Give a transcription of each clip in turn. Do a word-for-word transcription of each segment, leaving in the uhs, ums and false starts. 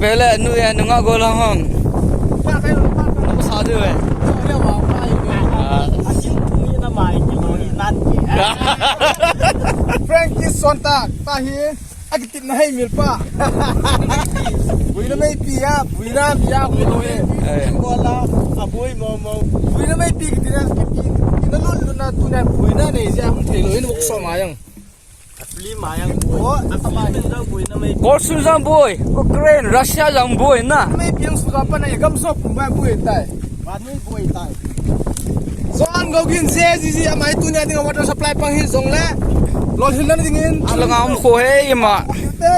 Pele nu ya nunga gola hong. Sa de we. Frankie Sontak tahi. Akitip na hai milpa. Buina meipi ya, buina mi ya, buina mei. Gola, abui mo mo. Buina meipi kitina, kitina lun lun na tuna buina nei ya, hung thei lo in wok so ma yang. Asli ma yang bui. Oh, asli ma yang bui na mei. Kol sun jang bui. Ukraine, Russia jang bui na. Meipi ang sun jang pa na ya gam so pum ba bui tai. Ba ni bui tai. Zon go gin je ji ji amai tunia dinga water supply pang hi zong le. Lolhinna dingin. Alanga um kho he ima.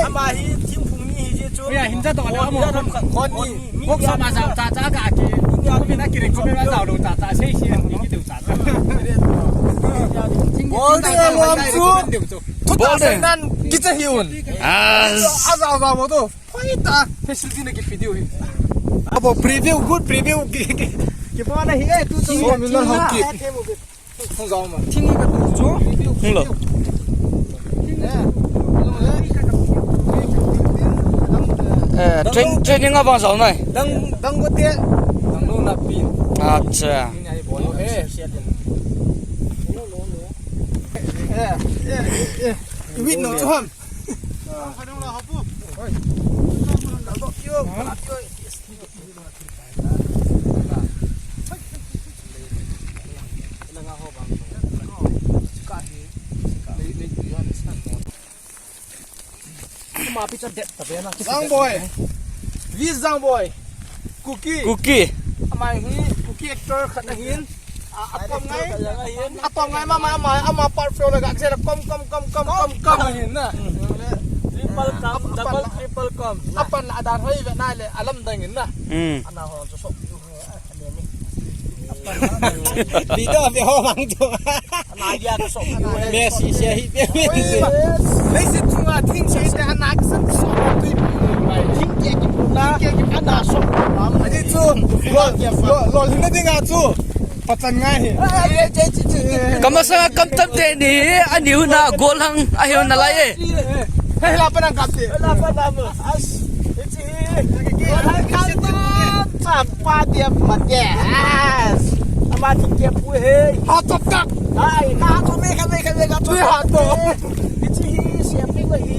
Ama hi thingphung ni hi ji chu. Oya, hin ja to la mo. Khon ni. Bok sa ma sa cha cha ka ki. Ko mi na ki re ko mi ma sa lo cha cha sei sei ni ki du cha cha. Bol de lo am chu. Bol de. Nan ki cha hi un. As. Aza aza mo to. Pai ta. Facility na ki video hi. Abo preview, good preview ki ki. Ki pa na hi e tu tu. So mi na hau ki. Hung zau ma. Thing ka tu chu. Hung lo. Eh, train, training abang zau nai. Dang, dang ko te. Dang no na pin. Acha. Eh, eh, eh. Wait no, chu ham. Zangboy. Vi Zangboy. Kuki. Kuki. Ama hi Kuki actor khat ahin. A, a pom ngai. A pom ngai ma, ma, ma, ama part four la ga se la kom, kom, kom, kom, kom, kom ahin na. Triple com, double triple com. Apan la adan hoi ve nai le, alamdang in na. Hmm. Ana ho chu sok. Video ve ho mang chu. Ana ya ka sok. Messi se hi. Messi tu ma thing se te ana ka san sok tu. Thing ke ki puna. Ana sok. Aji chu. Lo, lo, lo, hinna dinga chu. Patan ngai hi. Kamasanga kamtam teni, ani huna goal hang, ahi huna lai e. Hei, la pa nang kap te. La pa nang. As. Ichi. Goal hang kamtam. Chapa dia mate. As. Ama ti ke pu he. Ha to kap. Ai, na to me ka me ka me ka to. Tui ha to. Ichi hi, siam ni ko hi.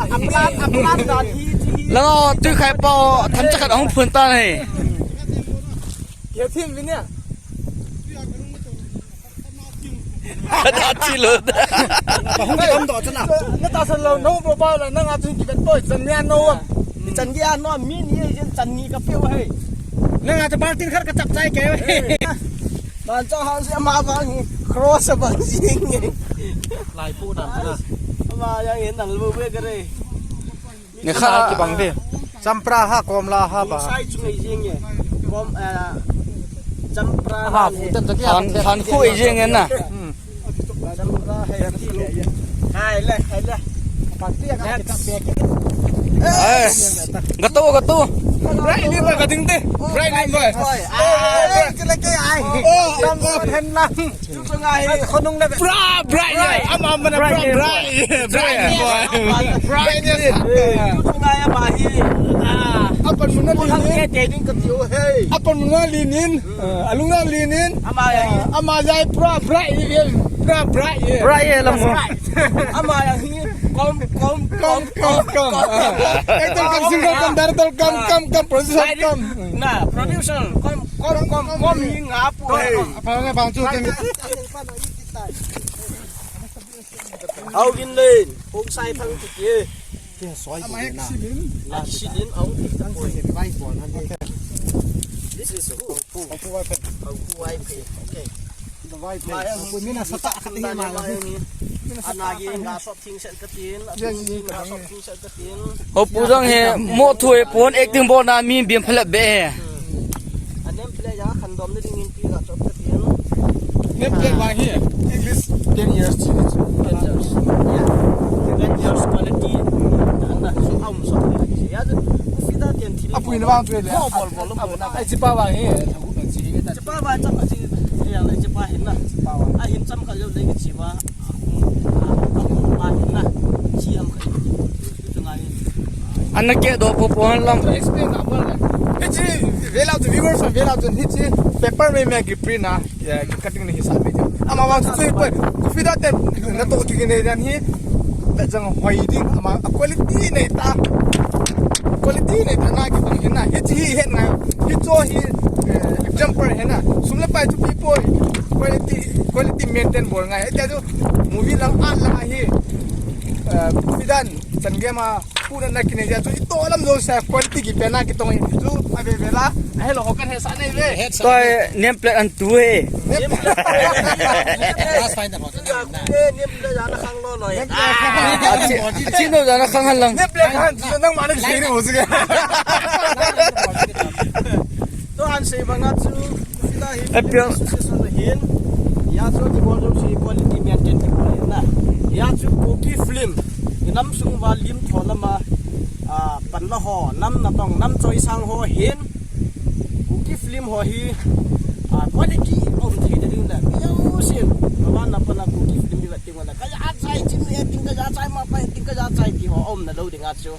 Apna, apna dan hi, ichi hi. Langa tui khai pa, tham cha khat ahung phun ta nei. Ye thim vin ya. Ada thilo. Bahung ki tam do chana. Na ta san lo no bo ba la na nga chun ki vet poi chan nia no. Ni chan dia no mi ni yin chan ni ka pe wa he. Na nga ta partin khar ka chap chai ke. Man cha han se ma ba ni cross ba jing. Lai pu dan na. Ma ya yin dan lo be ka re. Ni kha kibang ve. Champra ha, komla ha ba. Sai chu ngai jing e. Kom, eh, champra ha. Phan, phan khu ei jing e na. Hmm. Champra hai ti lo. Hai le, hai le. Pak ti ka ki ta pe ki. Eh. Gato, gato. Right ni ba ka ding te. Right ni ba. Ah, ke le ke ai. Oh, lam hen lang. Chu chu ngai. Khonung le. Bra, bra, yeah. Ama mana bra, bra, yeah. Bra, yeah. Bra, yeah. Chu chu ngai ama hi. Ah. Apan muna linin. Apan muna linin. Alunga linin. Ama ya. Ama ya bra, bra, yeah. Bra, bra, yeah. Bra, yeah, lam. Ama ya hi. Kom, kom, kom, kom, kom. Actor kam, singer kam, director kam, kam, kam, producer kam. Na, producer kam, kam, kam, kam, hi nga pu. Hey. Apa nga bang chu kan. Au gin len, hong sai thang ti ke. Ama ek silin. La silin au ti ta ko. This is who? Who? Who I pay. Okay. Ana hi nga sop thing set ka tin. Ho pu jong he mo thu he pon acting bol na mi bim phalap be he. Anem play ya khan dom ni ding in ti ga chop ka tin. Name plate vang hi. English. Ten years. Ten years. Yeah. Ten years quality. Ana so am so. Ya. Kufi da ten thi. Apui na vang tu le. Bol bol bol. Ai chi pa vang hi. Chi pa vang cham ka chi. Ya le chi pa hin na. Chi pa vang. A hin cham ka le le chi pa. Ana ke do po po han lam. Explain na bol na. Hichi, vela tu viewers, vela tu hichi paper me me ki print na, ya, ki cutting ni hisab me. Ama vang tu pa. Kufi da te na to ki ne dan hi. Ta jang hoi ding ama quality nei ta. Quality nei ta na ki bang hin na. Hichi hi het na. Hicho hi, eh, example hin na. Sum le pai tu people quality, quality maintain bol ngai. Hichi tu movie lang an lang hi. Eh, kufi dan Chan game a, puna na kine ja chu, ito lam jo sa, quality ki pena ki tong in chu, a ve ve la, a hello ho kan he sa nei ve. Toi, name plate an tu he. Last final ho chu na. Name plate ja na khang lo lo. Name plate khang. A chi, a chi no ja na khang han lang. Name plate khang chu nang ma na ki sei ni mo sige. To an sei banga chu. Association ahin, hia chu kibol jouse quality maintain kibol ahin na. Hia chu Kuki film, i nam sung uva lim tho lama, ah, pan la ho, nam natong, nam choisang ho ahin, Kuki film ho hi, ah, quality um thei ta ding le, mi jousen, mama na pana Kuki film hi vet ding le, ka ja chai chin acting, ka ja chai ma pa acting, ka ja chai ti ho um na lou ding a chu.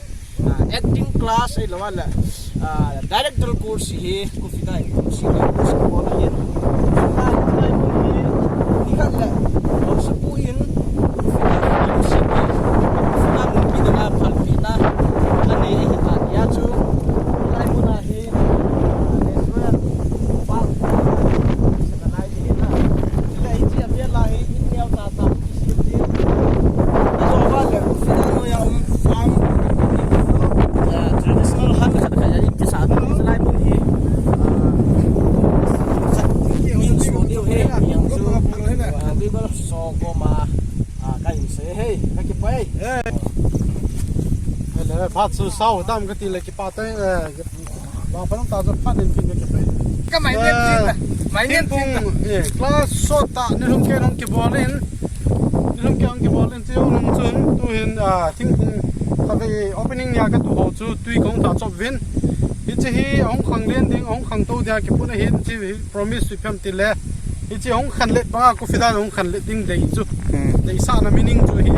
Ah, acting class ahilou le, ah, director course hi, Kufidai course hi, course ko na hin. Sila, sila mun hi, ni kan le, oh, sapu in, Kufidai course hi, sila mun hi na phalpi na, ani hi ta ya chu, sila mun hi, ah, Israel, pa, sila lai hi na. Traditional han khat khat in kisa tu, kisa lai mun hi, ah, khat in so diu hi, yang chu, ah, we will so go ma, ah, ka in se, hey, ka kipei. Hele, phat chu sao tam kati le kipa tai, eh, Vangpha ta chu phat in pin ka pe. Ka mai nem pin ta. Mai nem pin ta. Eh, class sot ta, nilhum kei hung kibol in. Nilhum kei hung kibol in, chu nung chun, tu hin, ah, thingphung kavei opening nia katu ho chu, tui kong ta chop vin. Hiche hi ahung khang len ding, ahung khang to dia kipun ahin, hiche hi promise chu ipi ham tile. Hiche ahung khan let banga Kufidai ahung khan let ding dei chu. Hmm. Deisahna meaning chu hi.